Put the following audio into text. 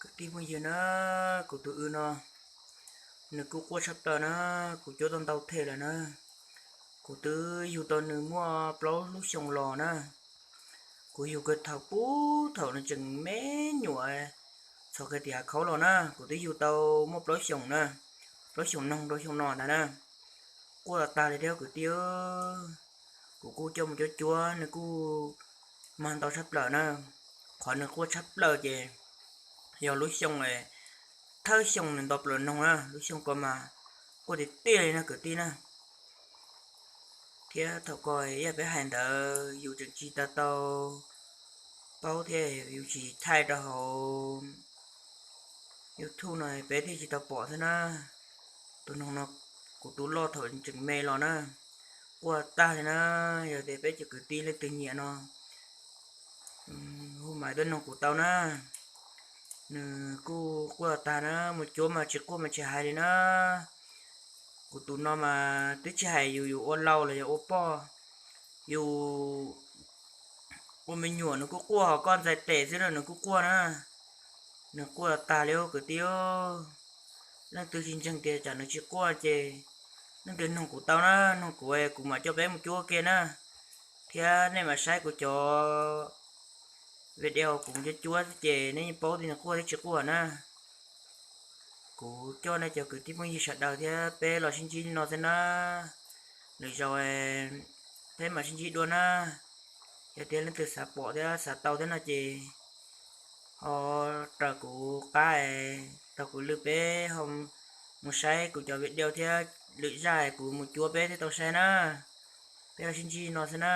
Kwv tij phooj ywg na, kuv tus w no nws kuj quaj tshaj plaws na, kuv cuab tau ntau them lawm na. Kuv twb yug tau nws muaj plaub lub xyoos los na. Kuv yug kiag thaum puag thaum nws tseem me nyuam, txog kiag tim hav khaub los na, kuv twb yug tau muaj plaub xyoos na, plaub xyoos noog rau xyoo no ntag na. Quaj tag li thiab kwv tij. Kuv kuj coj mus cuab cuab nws kuj mag ntau tshaj plaws na. Qhov nws quaj tshaj plaws ces yog lub xyoo, thawj xyoo nws nto plaws noog na, lub xyoo ko mas quaj tiag tiag li no kwv tij na. Thiab thaum ko yog peb hais ntawd yus tseem tsis tau tau paub thiab yus tsis thaij rau hauv YouTube no peb thiaj tsis tau pom xwb na. Tus noog no kuv tus loj thaum tseem me los na, quaj tag li na. Yog tias peb cov kwv tij leej twg nyiam no hu mas tuaj noog kuv tau na. Nws kuj quaj tag na, mus cuab mas tsis quaj mas tsis hais li na. Kuv tus no mas twb tsis hais yus, yus ua laus los yog ua poj, yus ua me nyuam nws kuj quaj, ho koj ntxais tes xwb na nws kuj quaj na. Nws quaj tag li kwv tij. Leej twg tsis ntseeg tias tsam nws tsis quaj ces leej twg noog kuv tau na, noog kuv kuv mam coj peb mus cuab kiag na. Thiab nej mam saib kuv cov video kuv mus cuab cuab xwb ces nej yeej paub tias nws quaj thiab tsis quaj na. Kuv coj nej cov kwv tij phooj ywg sawv daws thiab peb los sib ntsib li no xwb na. Lwm zaus peb mam sib ntsib dua na. Yog tias leej twg xav pom thiab xav tau thiab no ces ho raws kuv qab, raws kuv lw peb ho mus saib kuv cov video thiab lwm zaj kuv mus cuab peb thiaj tau saib na. Peb los sib ntsib li no xwb na.